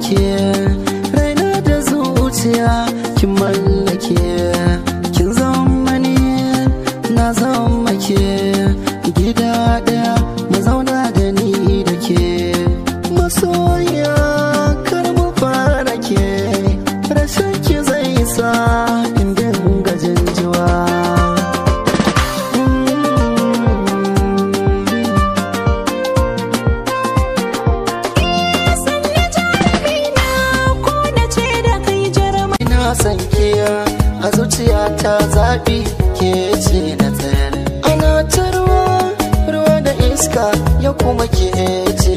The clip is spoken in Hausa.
Ke raina da zuciya kin mallake, kin zama ni na zama ke, gida ɗaya mu zauna da ni da ke. Masoyiya kar mu fara ke, rashin ki zai sa in dinga jinjiwa. San kiya a zuciya ta zaɓi ke ce na tsayar. Ana ta ruwa ruwa da iska ya kuma ke ce.